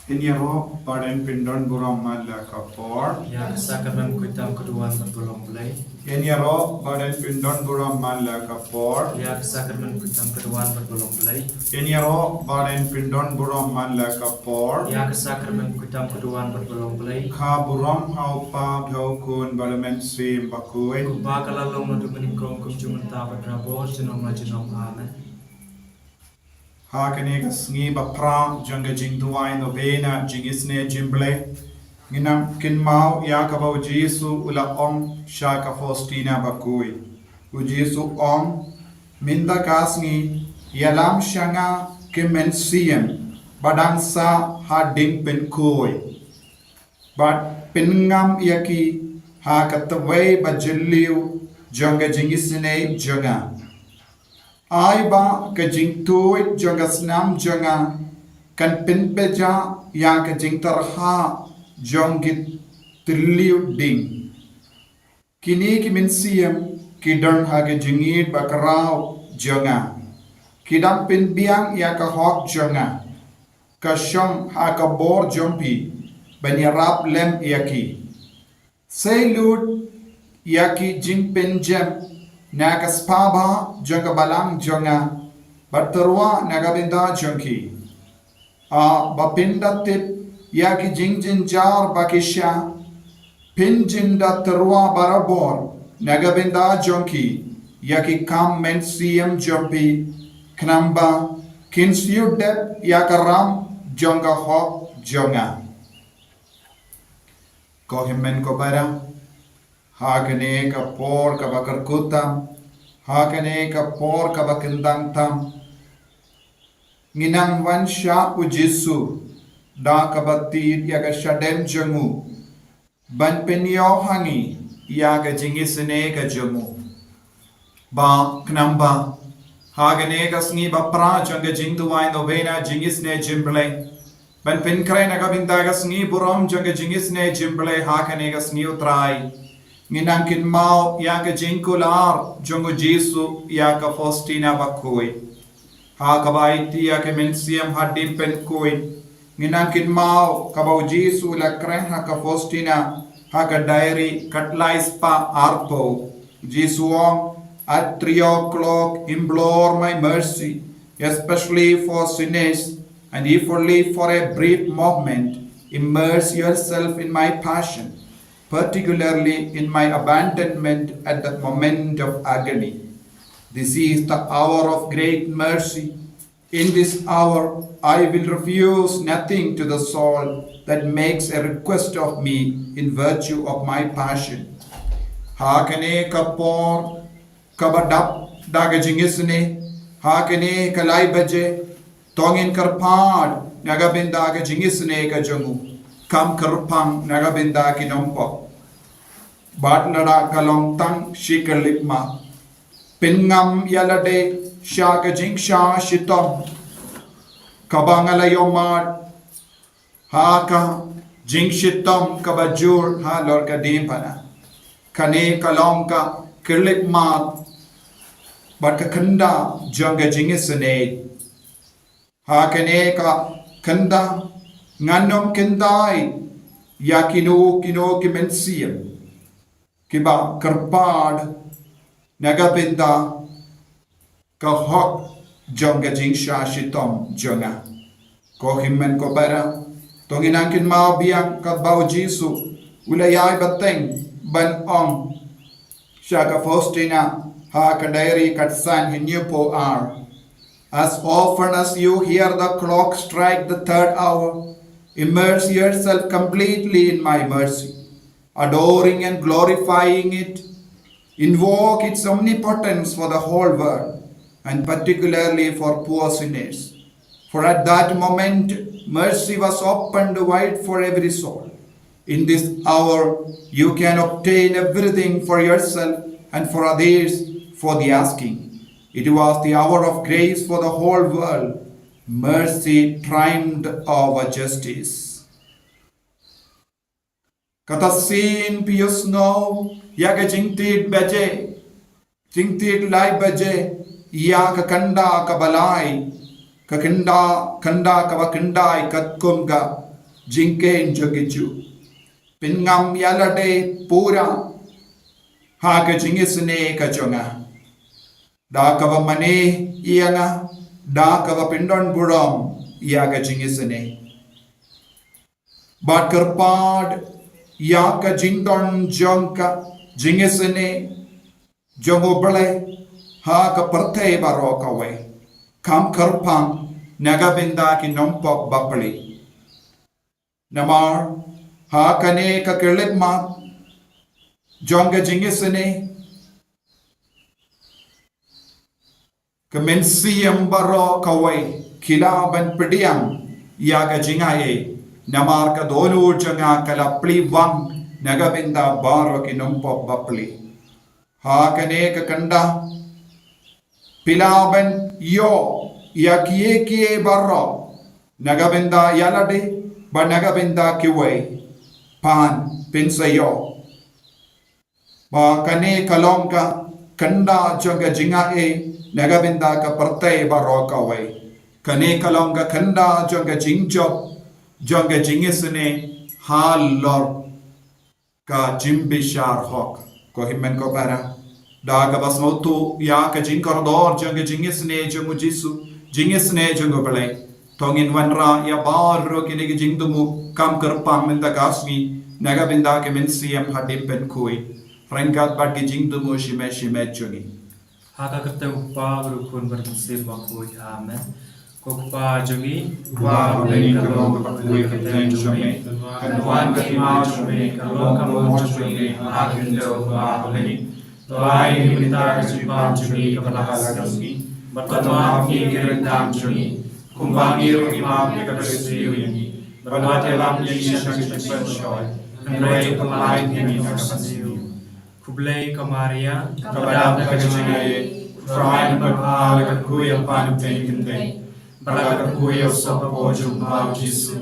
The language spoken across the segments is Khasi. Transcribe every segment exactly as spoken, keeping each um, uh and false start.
Ngin ïaroh bad ngin pyndon burom man la ka por. Ïa ka sakramen khuid tam ka duwan bad ba long Blei. Ngin ïaroh bad ngin pyndon burom man la ka por. Ïa ka sakramen khuid tam ka duwan bad ba long Blei. Ngin ïaroh bad ngin pyndon burom man la ka por. Ïa ka sakramen khuid tam ka duwan bad ba long Blei. Ka burom ha u Kpa, ha u Khun bad ha u Mynsiem Bakhuid. Kumba ka la long naduh mynnyngkong, kumjuh mynta bad barabor, junom la junom. Amen. Ha kane ka sngi ba phra jong ka jingduwai novena jingisynei jingblei, ngin nang kynmaw ïa kaba u Jisu u la ong sha ka Faustina Bakhuid. U Jisu u ong, mynta ka sngi ïalam sha nga ki mynsiem ba dang sah ha dieng pynkhuid, bad pynngam ïa ki ha ka tyrwai ba jylliew jong ka jingisynei jong nga. Ai ba ka jingtuid jong ka snam jong nga kan pynpeit ïa ka jingtyrha jong ki tylli dieng. Kine ki mynsiem ki don ha ka jingïeit ba khraw jong nga. Ki dang pynbiang ïa ka hok jong nga. Ka shong ha ka bor jong phi ban ïarap lem ïa ki. Sei lut ïa ki jingpynjem na ka spah bah jong ka balang jong nga, bad tyrwa na ka bynta jong ki. Ah, ba phin da tip ïa ki jingjynjar ba ki shah, phin jin da tyrwa barabor na ka bynta jong ki ïa ki kam mynsiem jong phi, khnang ba kin siew dep ïa ka ram jong ka hok jong nga. Ko hynmen ko para, ha kane ka por kaba kyrkhu tam, ha kane ka por kaba kyndang tam, ngin nang wan sha u Jisu da kaba tied ïa ka shadem jong u, ban pynïoh ha ngi ïa ka jingisynei ka jong u. Ba khnang ba ha kane ka sngi ba phra jong ka jingduwai novena jingisynei jingblei, ban pynkhreh na ka bynta ka sngi burom jong ka jingisynei jingblei ha kane ka sngi u Trai, ngin nang kynmaw ïa ka jingkular jong u Jisu ïa ka Faustina Bakhuid. Ha kaba aiti ïa ki mynsiem ha dieng pynkhuid, ngin nang kynmaw kaba u Jisu u la kren ha ka Faustina ha ka diary, khatlai spah arphew. Jisu u ong, "At three o'clock, implore my mercy, especially for sinners, and if only for a brief moment, immerse yourself in my passion, particularly in my abandonment at that moment of agony. This is the hour of great mercy. In this hour, I will refuse nothing to the soul that makes a request of me in virtue of my passion." Ha kane ka por kaba dap da ka jingisynei, ha kane ka lai baje, to ngin kyrpad na ka bynta ka jingisynei ka jong u, kam kyrpang na ka bynta ki nongpop. Bad lada ka long tang shi khyllipmat, pynngam ïa lade sha ka jingshah shitom kaba nga la ïohmad ha ka jingshitom kaba jur halor ka diengphna. Kane ka long ka khyllipmat bad ka khynda jong ka jingisynei. Ha kane ka khynda ngan ym khyndai ïa kino kino ki mynsiem kiba kyrpad na ka bynta ka hok jong ka jingshah shitom jong nga. Ko hynmen ko para, to ngin nang kynmaw biang katba u Jisu u la ïai bteng ban ong sha ka Faustina ha ka diary, khatsan hynñiewphew ar. As often as you hear the clock strike the third hour, immerse yourself completely in my mercy, adoring and glorifying it. Invoke its omnipotence for the whole world, and particularly for poor sinners. For at that moment, mercy was opened wide for every soul. In this hour, you can obtain everything for yourself and for others for the asking. It was the hour of grace for the whole world. Mercy triumphed over justice. Kata sien phi ïohsngew ïa ka jingtied baje, jingtied lai baje, ïa ka khynda kaba lai, ka khynda, khynda kaba khyndai katkum ka jingkheiñ jong ki Jiw. Pynngam ïa lade pura ha ka jingisynei ka jong nga, da kaba mane ïa nga, da kaba pyndon burom ïa ka jingisynei. Bad kyrpad ïa ka jingdon jong ka jingisynei jong U Blei ha ka pyrthei baroh kawei, kham kyrpang na ka bynta ki nongpop bapli. Namar ha kane ka khyllipmat jong ka jingisynei, ka mynsiem baroh kawei ki lah ban pdiang ïa ka jingaiei, namar ka dohnud jong nga ka la plie wang na ka bynta baroh ki nongpop bapli. Ha kane ka khyndew, phi lah ban ïoh ïa kiei kiei baroh na ka bynta ïa lade bad na ka bynta kiwei. Pan, phin sa ïoh ba kane ka long ka khyndew jong ka jingaiei na ka bynta ka pyrthei baroh kawei. Kane ka long ka khyndew jong ka jingjop jong ka jingisynei halor ka jingbishar hok. Ko hynmen ko para, da kaba sngewthuh ïa ka jingkordor jong ka jingisynei jong U Jisu, jingisynei jong U Blei, to ngin wanrah ïa baroh kine ki jingthmu kham kyrpang mynta ka sngi na ka bynta ka mynsiem hadien pynkhuid, ryngkat bad ki jingthmu shimet shimet jong ngi. Ha ka kyrteng U Kpa bad U Khun bad U Mynsiem Bakhuid. Amen. Ko Kpa jong ngi uba ha bneng, ka long bakhuid ka kyrteng jong me. Kan wan ka hima jong me, kan long ka mon jong me ha khyndew kumba ha bneng. To ai ngi mynta ka jingpang jong ngi kaba la ka sngi, bad to map ïa ngi ki ryngkang jong ngi, kumba ngi ruh ngi map ïa kiba sniew ïa ngi. Bad wat ïalam ïa ngi sha ka jingpynshoi, hynrei to pynlait ïa ngi na kaba sniew. Khublei ko Maria, kaba dap da ka jingaiei, U Trai u don bad pha, la ka kyrkhu ïa pha na pdeng ki kynthei, bad la ka kyrkhu ïa u soh kaba jong pha U Jisu.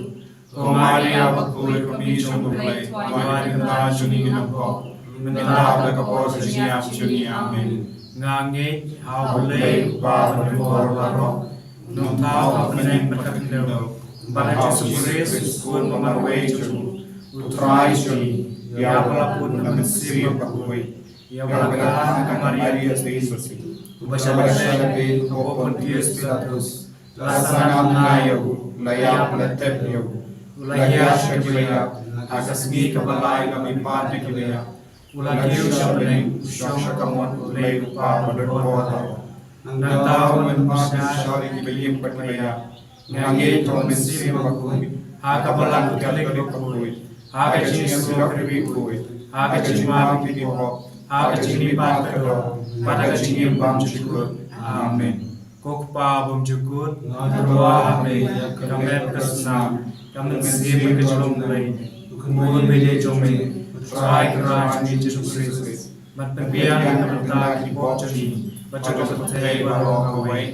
Ko Maria bakhuid, ko Kmie jong U Blei, to ai na ka bynta jong ngi ki nongpop, mynta bad ha ka por ka jingïap jong ngi. Amen. Nga ngeit ha U Blei U Kpa Bakhuid baroh, U Nongthaw ka bneng bad ka khyndew, bad ha U Jisu Khrist, U Khun ba marwei jong U, U Trai jong ngi, ïa uba la put na Mynsiem Bakhuid, ïa uba la kha ha ka Maria Theisotti, uba shah lade ha ka bor u Pontius Pilatus, la sah ngat ïa u, la ïap la tep ïa u, u la ïaid sha kiba ïap, ha ka sngi kaba lai u la mihpat na kiba ïap, u la kiew sha bneng, u shong sha ka mut U Blei U Kpa Badonbor baroh. Nangta un wan ban bishar ïa kiba im bad kiba ïap. Nga ngeit ha U Mynsiem Bakhuid, ha ka Balang Katholik bakhuid, ha ka jingïasyllok riewkhuid, ha ka jingmap ïa ki pop, ha ka jingmihpat ka doh, bad ha ka jingim bymjukut. Amen. Ko Kpa bymjukut, nga tyrwa ha me ïa ka met ka snam, ka mynsiem ka jinglong Blei, u khun baïeit jong me, U Trai Kynrad jong ngi Jisu Khrist, ban pynbiang ïa ka bynta ki pop jong ngi bad jong ka pyrthei baroh kawei.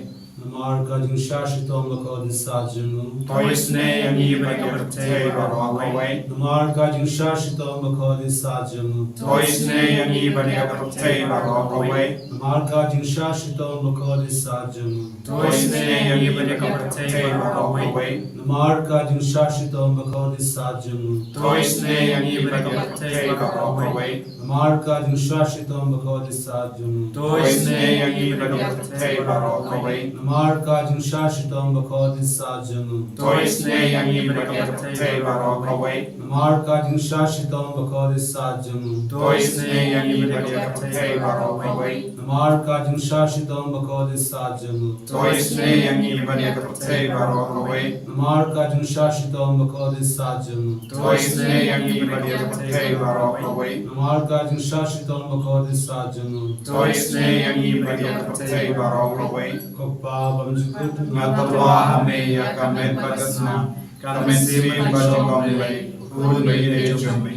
Namar ka jingshah shitom bakhuid sat jong u. To isynei ïa ngi bad ïa ka pyrthei baroh kawei. Namar ka jingshah shitom bakhuid sat jong u. To isynei ïa ngi bad ïa ka pyrthei baroh kawei. Namar ka jingshah shitom bakhuid sat jong u. To isynei ïa ngi bad ïa ka pyrthei baroh kawei. Namar ka jingshah shitom bakhuid sat jong u. To isynei ïa ngi bad ïa ka pyrthei baroh kawei. Namar ka jingshah shitom bakhuid sat jong u. To isynei ïa ngi bad ïa ka pyrthei baroh kawei. Namar ka jingshah shitom bakhuid sat jong u. To isynei ïa ngi bad ïa ka pyrthei baroh kawei. Namar ka jingshah shitom bakhuid sat jong u. To isynei ïa ngi bad ïa ka pyrthei baroh kawei. Namar ka jingshah shitom bakhuid sat jong u. To isynei ïa ngi bad ïa ka pyrthei baroh kawei. Namar ka jingshah shitom bakhuid sat jong u. To isynei ïa ngi bad ïa ka pyrthei baroh kawei. Namar ka jingshah shitom bakhuid sat jong u. To isynei ïa ngi bad ïa ka pyrthei baroh kawei. Ko Kpa bymjukut, nga tyrwa ha me ïa ka met bad ka snam, ka mynsiem bad ka jinglong Blei, u khun baïeit jong me,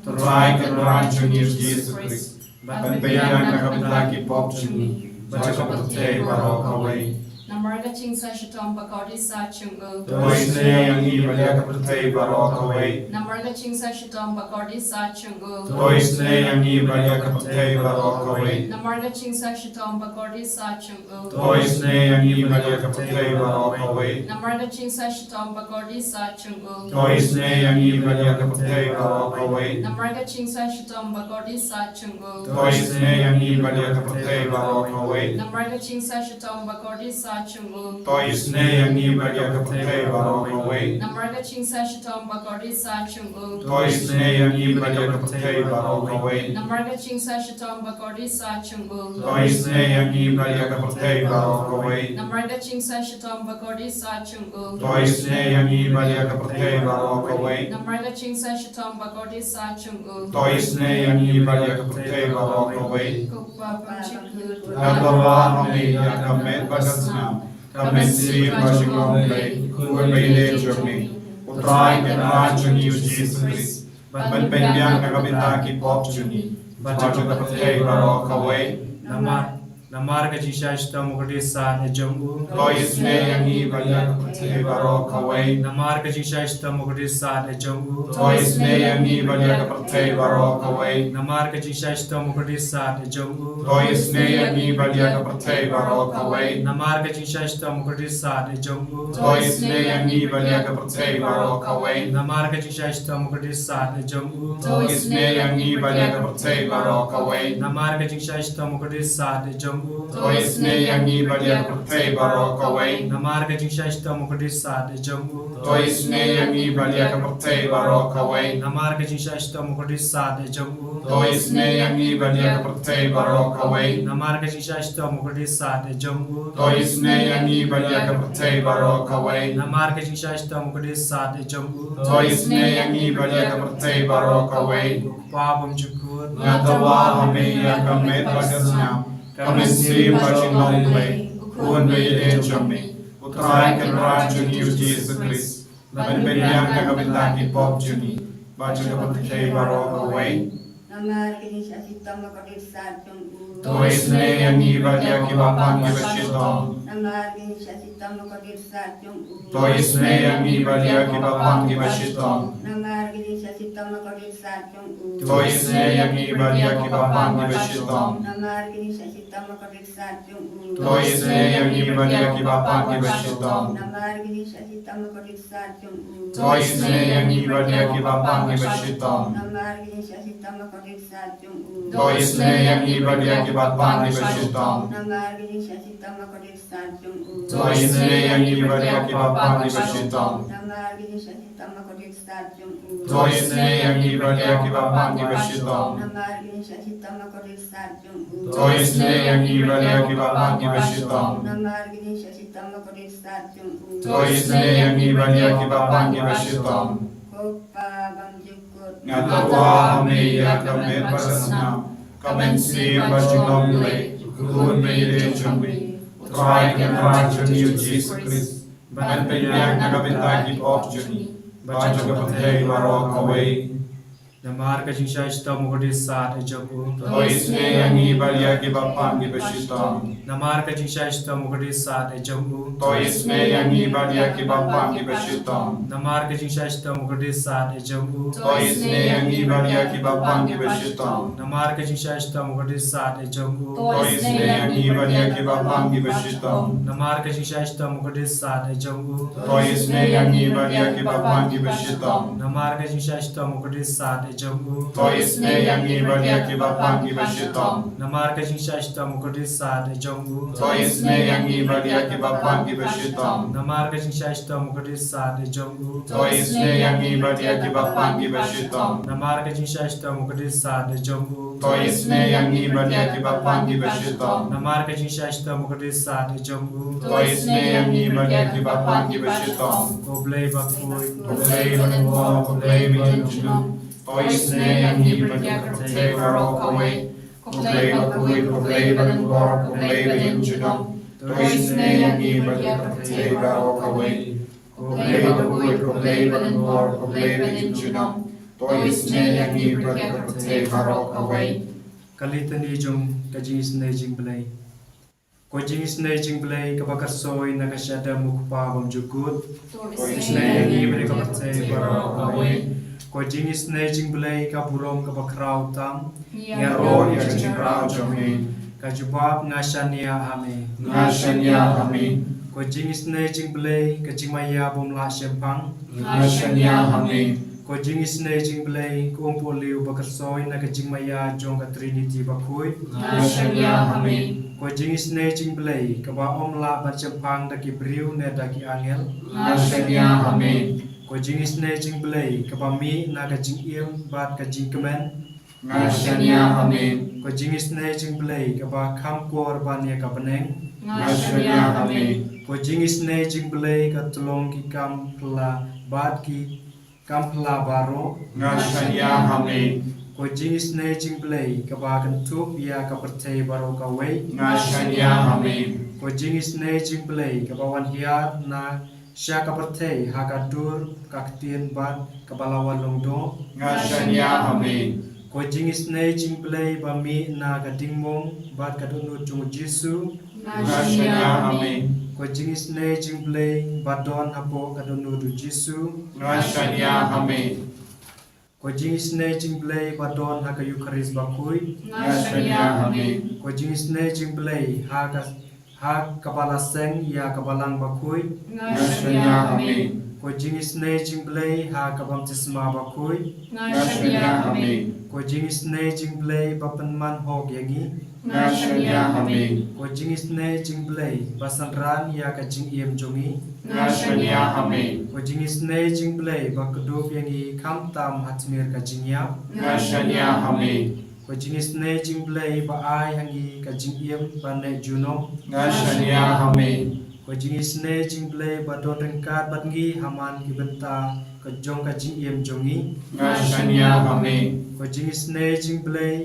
U Trai Kynrad jong ngi Jisu Khrist, ban pynbiang ïa ka bynta ki pop jong ngi bad jong ka pyrthei baroh kawei. Namar ka jingsah shitom ba kordit sat jong u. To isynei ïa ngi bad ïa ka pyrthei baroh kawei. Namar ka jingsah shitom ba kordit sat jong u. To isynei ïa ngi bad ïa ka pyrthei baroh kawei. Namar ka jingsah shitom ba kordit sat jong u. To isynei ïa ngi bad ïa ka pyrthei baroh kawei. Namar ka jingsah shitom ba kordit sat jong u. To isynei ïa ngi bad ïa ka pyrthei baroh kawei. Namar ka jingsah shitom ba kordit sat jong u. To isynei ïa ngi bad ïa ka pyrthei baroh kawei. Namar ka jingsah shitom ba kordit sat jong u. To isynei ïa ngi bad ïa ka pyrthei baroh kawei. Namar ka jingsah shitom ba kordit sat jong u. To isynei ïa ngi bad ïa ka pyrthei baroh kawei. Namar ka jingsah shitom ba kordit sat jong u. To isynei ïa ngi bad ïa ka pyrthei baroh kawei. Namar ka jingsah shitom ba kordit sat jong u. To isynei ïa ngi bad ïa ka pyrthei baroh kawei. Namar ka jingsah shitom ba kordit sat jong u. To isynei ïa ngi bad ïa ka pyrthei baroh kawei. Ko Kpa bymjukut. Nga tyrwa ha me ïa ka met bad ka snam, ka mynsiem bad ka jinglong Blei, u khun ba ïeit jong me, U Trai Kynrad jong ngi U Jisu Khrist, ban pynbiang na ka bynta ki pop jong ngi bad jong ka pyrthei baroh kawei. Namar, namar ka jingshah shitom u kordit sat jong u. To isynei ïa ngi bad ïa ka pyrthei baroh kawei. Namar ka jingshah shitom u kordit sat jong u. To isynei ïa ngi bad ïa ka pyrthei baroh kawei. Namar ka jingshah shitom u kordit sat jong u. To isynei ïa ngi bad ïa ka pyrthei baroh kawei. Namar ka jingshah shitom u kordit sat jong u. To isynei ïa ngi bad ïa ka pyrthei baroh kawei. Namar ka jingshah shitom u kordit sat jong u. To isynei ïa ngi bad ïa ka pyrthei baroh kawei. Namar ka jingshah shitom u kordit sat jong u. To isynei ïa ngi bad ïa ka pyrthei baroh kawei. Namar ka jingshah shitom u kordit sat jong u. To isynei ïa ngi bad ïa ka pyrthei baroh kawei. Namar ka jingshah shitom u kordit sat jong u. To isynei ïa ngi bad ïa ka pyrthei baroh kawei. Namar ka jingshah shitom u kordit sat jong u. To isynei ïa ngi bad ïa ka pyrthei baroh kawei. Namar ka jingshah shitom u kordit sat jong u. To isynei ïa ngi bad ïa ka pyrthei baroh kawei. Ko Kpa bymjukut. Nga tyrwa ha me ïa ka met bad ka snam, ka mynsiem bad ka jinglong Blei, u khun ba ïeit jong me, U Trai Kynrad jong ngi U Jisu Khrist, ban pynbiang na ka bynta ki pop jong ngi bad jong ka pyrthei baroh kawei. Namar ka jingshah shitom u kordit sat jong u. To isynei ïa ngi bad ïa kiba pang kiba shitom. Namar ka jingshah shitom u kordit sat jong u. To isynei ïa ngi bad ïa kiba pang kiba shitom. Namar ka jingshah shitom u kordit sat jong u. To isynei ïa ngi bad ïa kiba pang kiba shitom. Namar ka jingshah shitom u kordit sat jong u. To isynei ïa ngi bad ïa kiba pang kiba shitom. Namar ka jingshah shitom u kordit sat jong u. To isynei ïa ngi bad ïa kiba pang kiba shitom. Namar ka jingshah shitom u kordit sat jong u. To isynei ïa ngi bad ïa kiba pang kiba shitom. Namar ka jingshah shitom u kordit sat jong u. To isynei ïa ngi bad ïa kiba pang kiba shitom. Namar ka jingshah shitom u kordit sat jong u. To isynei ïa ngi bad ïa kiba pang kiba shitom. Namar ka jingshah shitom u kordit sat jong u. To isynei ïa ngi bad ïa kiba pang kiba shitom. Namar ka jingshah shitom u kordit sat jong u. To isynei ïa ngi bad ïa kiba pang kiba shitom. Ko Kpa bymjukut. Nga tyrwa ha me ïa ka met bad ka snam, ka mynsiem bad ka jinglong Blei, u khun ba ïeit jong me, U Trai Kynrad jong ngi U Jisu Khrist, ban pynbiang na ka bynta ki pop jong ngi bad jong ka pyrthei baroh kawei. Namar ka jingshah shitom u kordit sat jong u. To isynei ïa ngi bad ïa kiba pang kiba shitom. Namar ka jingshah shitom u kordit sat jong u. To isynei ïa ngi bad ïa kiba pang kiba shitom. Namar ka jingshah shitom u kordit sat jong u. To isynei ïa ngi bad ïa kiba pang kiba shitom. Namar ka jingshah shitom u kordit sat jong u. To isynei ïa ngi bad ïa kiba pang kiba shitom. Namar ka jingshah shitom u kordit sat jong u. To isynei ïa ngi bad ïa kiba pang kiba shitom. Namar ka jingshah shitom u kordit sat jong u. To isynei ïa ngi bad ïa kiba pang kiba shitom. Namar ka jingshah shitom u kordit sat jong u. To isynei ïa ngi bad ïa kiba pang kiba shitom. Namar ka jingshah shitom u kordit sat jong u. To isynei ïa ngi bad ïa kiba pang kiba shitom. Namar ka jingshah shitom u kordit sat jong u. To isynei ïa ngi bad ïa kiba pang kiba shitom. Namar ka jingshah shitom u kordit sat jong u. To isynei ïa ngi bad ïa kiba pang kiba shitom. Ko Blei bakhuid, ko Blei badonbor, ko Blei baïeit junom. To isynei ïa ngi bad ïa ka pyrthei baroh kawei. Ko Blei bakhuid, ko Blei badonbor, ko Blei baïeit junom. To isynei ïa ngi bad ïa ka pyrthei baroh kawei. Ko Blei bakhuid, ko Blei badonbor, ko Blei baïeit junom. To isynei ïa ngi bad ïa ka pyrthei baroh kawei. Ka Litani jong ka jingisynei jong U Blei. Ko jingisynei jingblei kaba kyrshoi na ka shadem u Kpa bymjukut. Ko isynei ïa ngi bad ka pyrthei baroh kawei. Ko jingisynei jingblei ka burom kaba khraw tam. Ïaroh ïa ka jingkhraw jong me. Ka jubab nga shaniah ha me. Nga shaniah ha me. Ko jingisynei jingblei ka jingmaïa bym lah shemphang. Nga shaniah ha me. Ko jingisynei jingblei ka umpohliew ba kyrshoi na ka jingmaïa jong ka Trinity bakhuid. Nga shaniah ha me. Ko jingisynei jingblei kaba ym lah ban shemphang da ki briew ne da ki angel. Nga shaniah ha me. Ko jingisynei jingblei kaba mih na ka jingim bad ka jingkmen. Nga shaniah ha me. Ko jingisynei jingblei kaba kham kor ban ïa ka bneng. Nga shaniah ha me. Ko jingisynei jingblei ka tyllong ki kam phylla bad ki kam phylla baroh. Nga shaniah ha me. Ko jingisynei jingblei kaba kynthup ïa ka pyrthei baroh kawei. Nga shaniah ha me. Ko jingisynei jingblei kaba wan hiar na sha ka pyrthei ha ka dur ka ktien bad kaba la wan longdor. Nga shaniah ha me. Ko jingisynei jingblei ba mih na ka dingmong bad ka dohnud jong u Jisu. Nga shaniah ha me. Ko jingisynei jingblei ba don hapoh ka dohnud u Jisu. Nga shaniah ha me. Ko jingisynei jingblei ba don ha ka Eukharist bakhuid. Nga shaniah ha me. Ko jingisynei jingblei ha ka, ha kaba la seng ïa ka balang bakhuid. Nga shaniah ha me. Ko jingisynei jingblei ha ka baptisma bakhuid. Nga shaniah ha me. Ko jingisynei jingblei ba pynman hok ïa ngi. Nga shaniah ha me. Ko jingisynei jingblei ba synran ïa ka jingim jong ngi. Nga shaniah ha me. Ko jingisynei jingblei ba kdup ïa ngi khamtam ha tmier ka jingïap. Nga shaniah ha me. Ko jingisynei jingblei ba ai ha ngi ka jingim ba neh junom. Nga shaniah ha me. Ko jingisynei jingblei ba don ryngkat bad ngi ha man ki bynta ka jong ka jingim jong ngi. Nga shaniah ha me. Ko jingisynei jingblei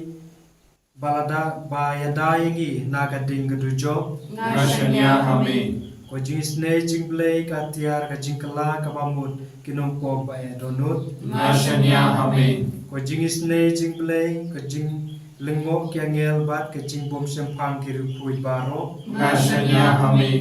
ba lada ba ïada ïa ngi na ka ding ka dujok. Nga shaniah ha me. Ko jingisynei jingblei ka tiar ka jingkylla kaba mut ki nongpop ba ïa dohnud. Nga shaniah ha me. Ko jingisynei jingblei ka jinglyngngoh ki angel bad ka jingbym shemphang ki riewkhuid baroh. Nga shaniah ha me.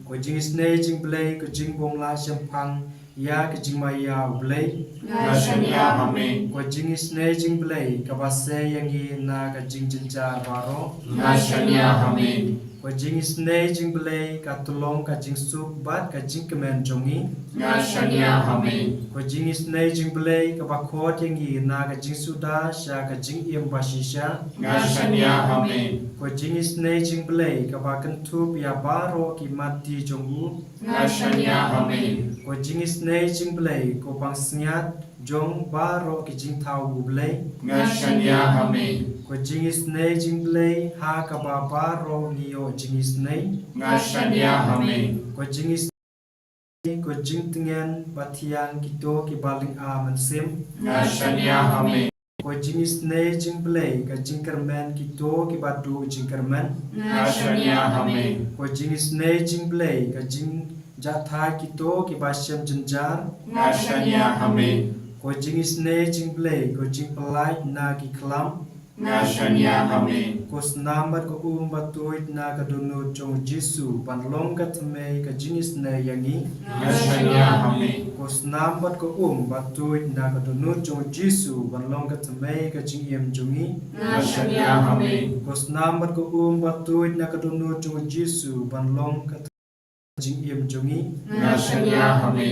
Ko jingisynei jingblei ka jingbym lah shemphang ïa ka jingmaïa u Blei. Nga shaniah ha me. Ko jingisynei jingblei kaba sei ïa ngi na ka jingjynjar baroh. Nga shaniah ha me. Ko jingisynei jingblei ka tyllong ka jingsuk bad ka jingkmen jong ngi. Nga shaniah ha me. Ko jingisynei jingblei kaba khot ïa ngi na ka jingsuda sha ka jingim ba shisha. Nga shaniah ha me. Ko jingisynei jingblei kaba kynthup ïa baroh ki matti jong u. Nga shaniah ha me. Ko jingisynei jingblei ko pansngiat jong baroh ki jingthaw u Blei. Nga shaniah ha me. Ko jingisynei jingblei ha kaba baroh ngi ïoh jingisynei. Nga shaniah ha me. Ko jingisynei ko jingtngen ba thiang kito kiba lynga mynsiem. Nga shaniah ha me. Ko jingisynei jingblei ka jingkyrmen kito kiba duh jingkyrmen. Nga shaniah ha me. Ko jingisynei jingblei ka jingjahthait kito kiba shem jynjar. Nga shaniah ha me. Ko jingisynei jingblei ko jingpyllait na ki khlam. Nga shaniah ha me. Ko snam bad ko um ba tuid na ka dohnud jong u Jisu ban long ka thymmei ka jingisynei ïa ngi. Nga shaniah ha me. Ko snam bad ko um ba tuid na ka dohnud jong u Jisu ban long ka thymmei ka jingim jong ngi. Nga shaniah ha me. Ko snam bad ko um ba tuid na ka dohnud jong u Jisu ban long ka thymmei ka jingim jong ngi. Nga shaniah ha me.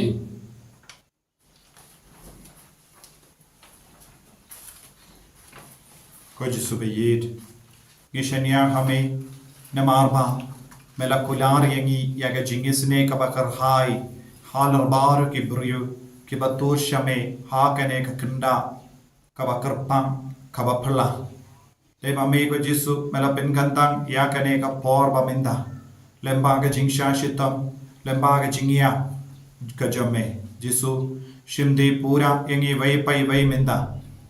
Ko Jisu ba ïeit, ngi shaniah ha me namar ba me la kular ïa ngi ïa ka jingisynei kaba kyrhai halor baroh ki briew kiba tur sha me ha kane ka kynda kaba kyrpang kaba phylla. Lymba me ko Jisu me la pynkyntang ïa kane ka por ba mynta. Lymba ka jingshah shitom, lymba ka jingïap ka jong me. Jisu, shim dei pura ïa ngi iwei pa iwei mynta.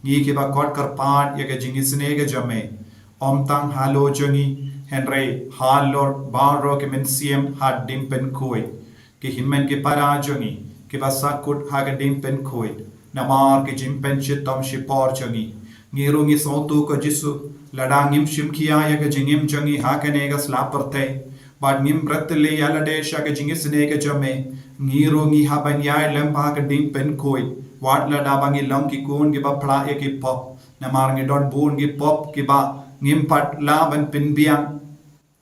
Ngi kiba kot kyrpad ïa ka jingisynei ka jong me. Ym tang halor jong ngi, hynrei halor baroh ki mynsiem ha ding pynkhuid. Ki hynmen ki para jong ngi, kiba sahkut ha ka ding pynkhuid. Namar ki jingpynshitom shipor jong ngi. Ngi ruh ngi sngewthuh ko Jisu, lada ngim shim khia ïa ka jingim jong ngi ha kane ka sla pyrthei. Bad ngim bret lei ïa lade sha ka jingisynei ka jong me. Ngi ruh ngi hap ban ïai lem ha ka ding pynkhuid. Wat lada ba ngi long ki khun kiba phla ïa ki pop. Namar ngi don bun ki pop kiba ngim pat lah ban pynbiang.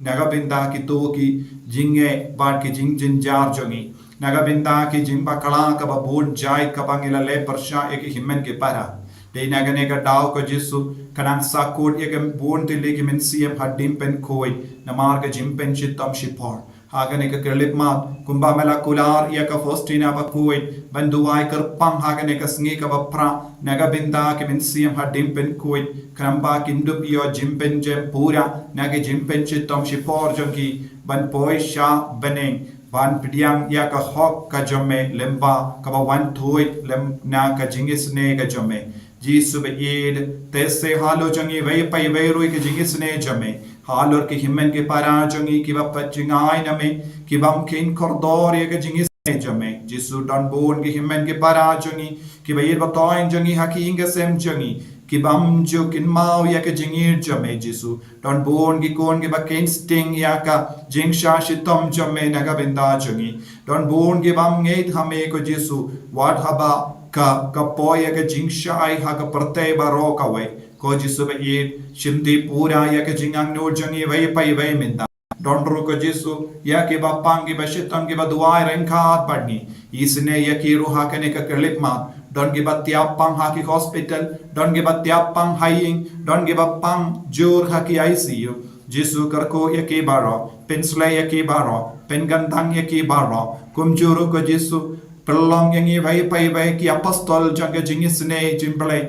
Na ka bynta kito ki jingeh bad ki jingjynjar jong ngi. Na ka bynta ki jingbakla kaba bun jait kaba ngi la leh pyrshah ïa ki hynmen ki para. Dei na kane ka daw ko Jisu, ka nang sahkut ïa ka bun tylli ki mynsiem ha ding pynkhuid, namar ka jingpynshitom shipor. Ha kane ka khyllipmat, kumba me la kular ïa ka Faustina Bakhuid, ban duwai kyrpang ha kane ka sngi kaba phra, na ka bynta ki mynsiem ha ding pynkhuid, khnang ba kin dup ïoh jingpynjem pura, na ka jingpynshitom shipor jong ki, ban poi sha bneng. Ban pdiang ïa ka hok ka jong me lyngba kaba wan thuid lem na ka jingisynei ka jong me. Jisu ba ïeit, te se halor jong ngi iwei pa iwei ruh ka jingisynei jong me. Halor ki hynmen ki para jong ngi kiba pat jngai na me, kibym kheiñ kordor ïa ka jingisynei jong me. Jisu don bun ki hynmen ki para jong ngi, kiba ïeit ba thoiñ jong ngi ha ki ïing ki sem jong ngi, kibym ju kynmaw ïa ka jingïeit jong me Jisu. Don bun ki khun kiba kheiñ sting ïa ka jingshah shitom jong me na ka bynta jong ngi. Don bun kibym ngeit ha me ko Jisu. Wat haba ka, ka poi ïa ka jingshai ha ka pyrthei baroh kawei. Ko Jisu ba ïeit, shim pura ïa ka jingangnud jong ngi iwei pa iwei mynta. Don ruh ko Jisu, ïa kiba pang kiba shitom kiba duwai ryngkat bad ngi. Isynei ïa ki ruh ha kane ka khyllipmat. Don kiba tiap pang ha ki hospital, don kiba tiap pang ha ïing, don kiba pang jur ha ki I C U. Jisu kyrkhu ïa ki baroh, pynsleh ïa ki baroh, pynkyntang ïa ki baroh. Kumjuh ruh ko Jisu, pynlong ïa ngi iwei pa iwei ki apostol jong ka jingisynei jong U Blei.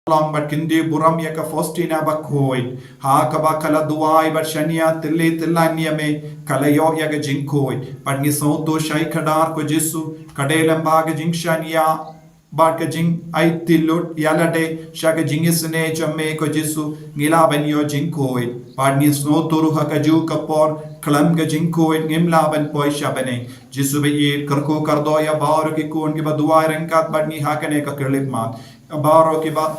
Long bad kyntiew burom ïa ka Faustina Bakhuid. Ha kaba ka la duwai bad shaniah tylli tyllan ïa me, ka la ïoh ïa ka jingkhuid. Bad ngi sngewthuh shai khadar ko Jisu, ka dei lyngba ka jingshaniah bad ka jingaiti lut ïa lade sha ka jingisynei jong me ko Jisu, ngi lah ban ïoh jingkhuid. Bad ngi sngewthuh ruh ha kajuh ka por, khlem ka jingkhuid ngim lah ban poi sha bneng. Jisu ba ïeit, kyrkhu kyrdoh ïa baroh ki khun kiba duwai ryngkat bad ngi ha kane ka khyllipmat. Baroh kiba,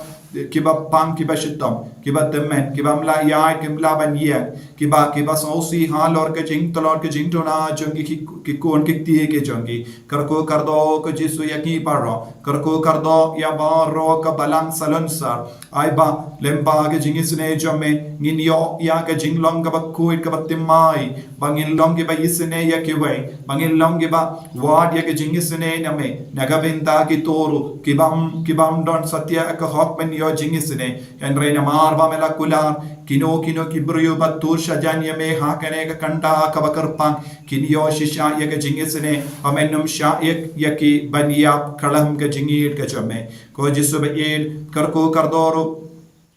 kiba pang kiba shitom, kiba tymmen, kibym lah ïaid, kim lah ban ïeng, kiba, kiba sngewsih halor ka jingtlot ka jingduna jong ki, ki, ki khun ki kti ki jong ki. Kyrkhu kyrdoh ko Jisu ïa ngi baroh. Kyrkhu kyrdoh ïa baroh ka balang salonsar. Ai ba, lyngba ka jingisynei jong me, ngin ïoh ïa ka jinglong kaba khuid kaba thymmai. Ba ngin long kiba isynei ïa kiwei. Ba ngin long kiba wad ïa ka jingisynei na me. Na ka bynta kito ruh, kibym, kibym don satia ka hok ban ïoh jingisynei. Hynrei namar ba me la kular, kino kino ki briew ba tur shajan ïa me ha kane ka kynta kaba kyrpang, kin ïoh shisha ïa ka jingisynei, ba men ym shah ïa, ïa ki ban ïap khlem ka jingïeit ka jong me. Ko Jisu ba ïeit, kyrkhu kyrdoh ruh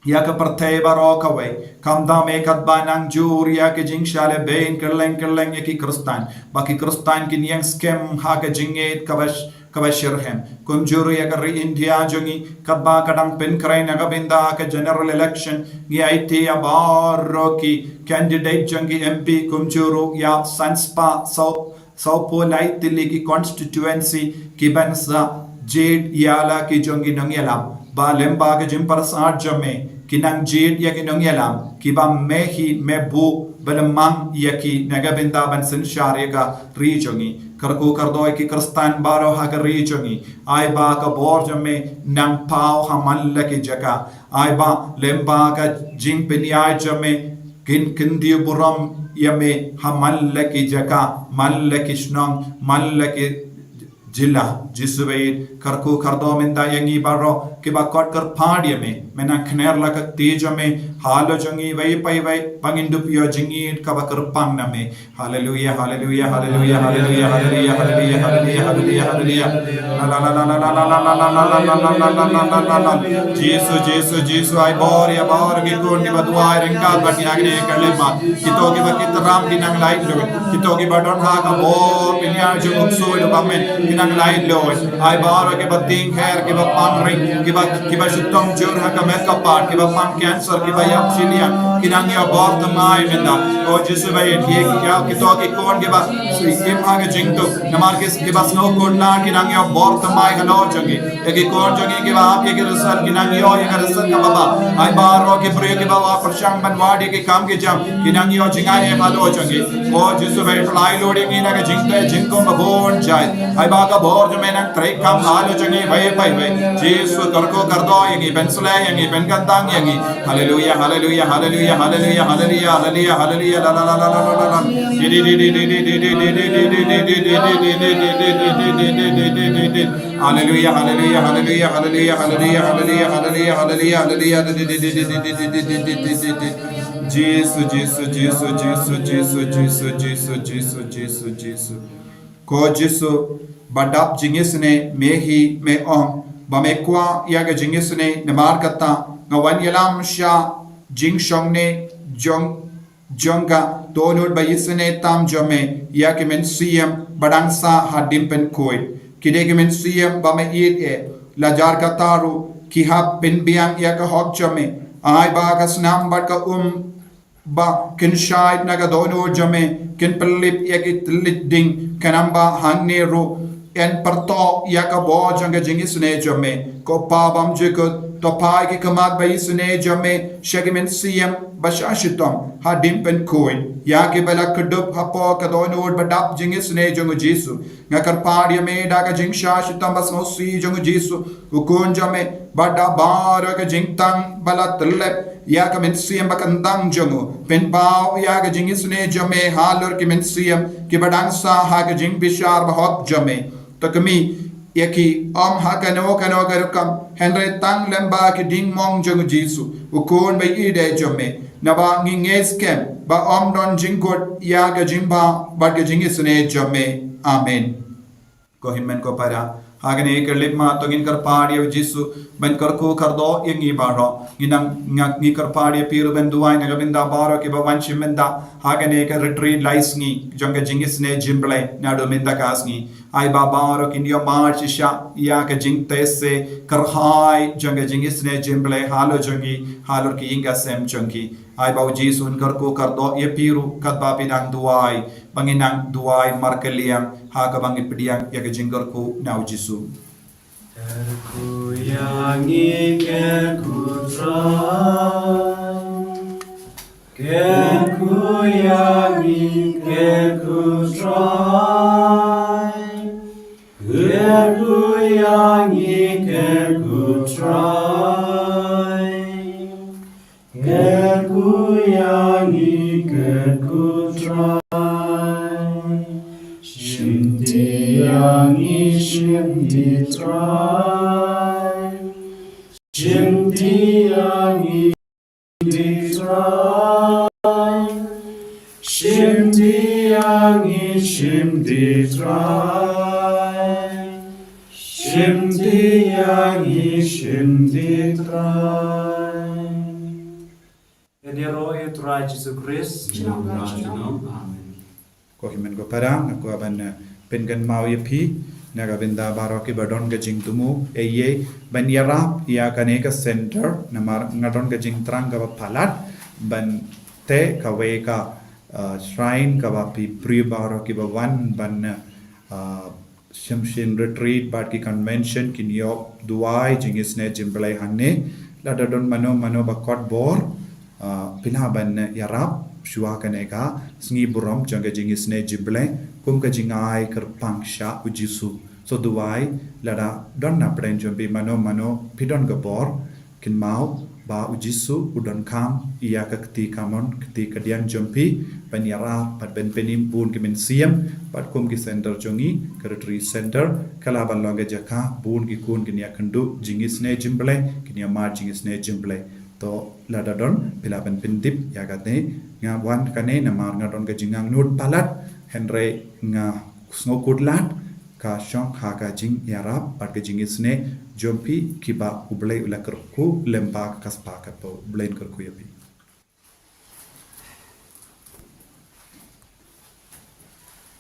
ïa ka pyrthei baroh kawei. Khamtam eh katba nang jur ïa ka jingshah lehbeiñ kylleng kylleng ïa ki Khristan. Ba ki Khristan kin ïeng skhem ha ka jingïeit kaba sh-, kaba shitrhem. Kumjuh ruh ïa ka ri India jong ngi, katba ka dang pynkhreh na ka bynta ka general election, ngi aiti ïa baroh ki candidate jong ki M P, kumjuh ruh ïa san spah saw, sawphew lai tylli ki constituency, kiban sa jied ïa la ki jong ki nongïalam. Ba lyngba ka jingpyrsad jong me, kin nang jied ïa ki nongïalam, kiba me hi me buh, ba lehmang ïa ki na ka bynta ban synshar ïa ka ri jong ngi. Kyrkhu kyrdoh ïa ki Khristan baroh ha ka ri jong ngi. Ai ba ka bor jong me nang paw ha man la ki jaka. Ai ba lyngba ka jingpynïaid jong me kin kyntiew burom ïa me ha man la ki jaka, man la ki shnong, man la ki jylla. Jisu ba ïeit, kyrkhu kyrdoh mynta ïa ngi baroh kiba khot kyrpad ïa me. Me nang kner la ka kti jong me halor jong ngi iwei pa iwei, ba ngin dup ïoh jingïeit kaba kyrpang na me. Haleluia, haleluia, haleluia, haleluia, haleluia, haleluia, haleluia, haleluia. La, la, la. Jisu, Jisu, Jisu, ai bor ïa baroh ki khun kiba duwai ryngkat bad ngi ha kane ka khyllipmat. Kito kiba ki tram ki nang laitluid. Kito kiba don ha ka bor pynïar jong u ksuid u ba men. Ki Nang lai loi, ai baroh kiba tieng her, kiba pang ring, kiba, kiba shitom jur ha ka met ka phad, kiba pang cancer, kiba ïap shiliang, ki nang ïoh bor thymmai mynta. O Jisu ba ïeit, ki, ki, kito ki khun kiba im ha ka jingduk, namar ki, kiba sngewkhuslai, ki nang ïoh bor thymmai halor jong ngi. Ïa ki khun jong ngi kiba ap ïa ki result, ki nang ïoh ïa ka result kaba bha. Ai baroh ki briew kiba wan pyrshang ban wad ïa ki kam ki jam, ki nang ïoh jingaiei halor jong ngi. O Jisu ba ïeit, pynlait lut ïa ngi na ka jingtei jingkhum ba bun jait. Ai ba ka bor jong me nang treikam halor jong ngi iwei pa iwei. Jisu kyrkhu kyrdoh ïa ngi, pynsleh ïa ngi, pynkyntang ïa ngi. Haleluia, haleluia, haleluia, haleluia, haleluia, haleluia, la la la la la la la. Haleluia, haleluia, haleluia, haleluia, haleluia, haleluia, haleluia, haleluia, haleluia. Jisu, Jisu, Jisu. Ko Jisu, ba dap jingisynei, me hi me ong ba me kwah ïa ka jingisynei, namar kata nga wan ïalam sha jingshongne jong jong ka dohnud ba isynei tam jong me ïa ki mynsiem ba dang sah ha diengpynkhuid. Ki dei ki mynsiem ba me ïeit eh. La jar kata ruh ki hap pynbiang ïa ka hok jong me. Ai ba ka snam bad ka um ba kin shait na ka dohnud jong me kin pynlip ïa ki tylli ding, khnang ba hangne ruh yn pyrto ïa ka bor jong ka jingisynei jong me. Ko Pa bymjukut, to phai ki khmat ba isynei jong me sha ki mynsiem ba shah shitom ha diengpynkhuid, ïa kiba la kdup hapoh ka dohnud ba dap jingisynei jong u Jisu. Nga kyrpad ïa me da ka jingshah shitom ba sngewsih jong u Jisu, u Khun jong me, bad da baroh ka jingtang ba la tyllep ïa ka mynsiem ba kyntang jong u. Pynpaw ïa ka jingisynei jong me halor ki mynsiem kiba dang sah ha ka jingbishar bahok jong me. To khmih ïa ki, ym ha kano kano ka rukom, hynrei tang lem bad ki diengphna jong u Jisu, u Khun ba ïeit jong me. Naba ngi ngeit skhem ba ym don jingkut ïa ka jingbha bad ka jingisynei jong me. Amen. Ko hynmen ko para, ha kane ka lipmat to ngin kyrpad ïa u Jisu ban kyrkhu kyrdoh ïa ngi baroh. Ngi nang, nga, ngi kyrpad ïa phi ruh ban duwai na ka bynta baroh kiba wan shim bynta ha kane ka retreat lai sngi jong ka jingisynei jingblei naduh mynta ka sngi. Ai ba baroh kin ïoh mad shisha ïa ka jingtei se kyrhai jong ka jingisynei jingblei halor jong ngi, halor ki ïing ki sem jong ngi. Ai ba u Jisu un kyrkhu kyrdoh ïa phi ruh katba phi nang duwai, ba ngin nang duwai markylliang ha kaba ngi pdiang ïa ka jingkyrkhu na u Jisu. Kyrkhu ïa ngi, kyrkhu Trai. Kyrkhu ïa ngi, kyrkhu Trai. Kyrkhu ïa ngi, kyrkhu Trai. Kyrkhu ïa ngi, kyrkhu Trai. Shimti ïa ngi, shimti Trai. Shimti ïa ngi, shimti Trai. Shimti ïa ngi, shimti Trai. Shimti ïa ngi, shimti Trai. Ïa ïaroh ïa u Trai Jisu Khrist. Junom la junom. Amen. Ko hynmen ko para, nga kwah ban, eh, pynkynmaw ïa phi na ka bynta baroh kiba don ka jingthmu, eh, ïa ban ïarap ïa kane ka center, namar nga don ka jingthrang kaba palat ban teh kawei ka, eh, shrine kaba phi briew baroh kiba wan ban, eh, shisien retreat bad ki convention kin ïoh duwai jingisynei jingblei hangne. Lada don mano mano ba kot bor, ah, phi lah ban ïarap shuwa kane ka sngi burom jong ka jingisynei jingblei kum ka jingai kyrpang sha u Jisu. So duwai, lada don na pdeng jong phi mano mano phi don ka bor, kynmaw ba u Jisu u donkam ïa ka kti kamon, kti kadiang jong phi, ban ïarap bad ban pynim bun ki mynsiem, bad kum ki center jong ngi, ka retreat center ka lah ban long ka jaka bun ki khun kin ïakynduh jingisynei jingblei, kin ïamad jingisynei jingblei. To lada don, phi lah ban pyntip ïa kane. Nga wan kane namar nga don ka jingangnud palat, hynrei nga sngewkhuslai ka shong ha ka jingïarap bad ka jingisynei jong phi kiba U Blei u la kyrkhu lem bad ka spah ka phew. U Blei un kyrkhu ïa phi.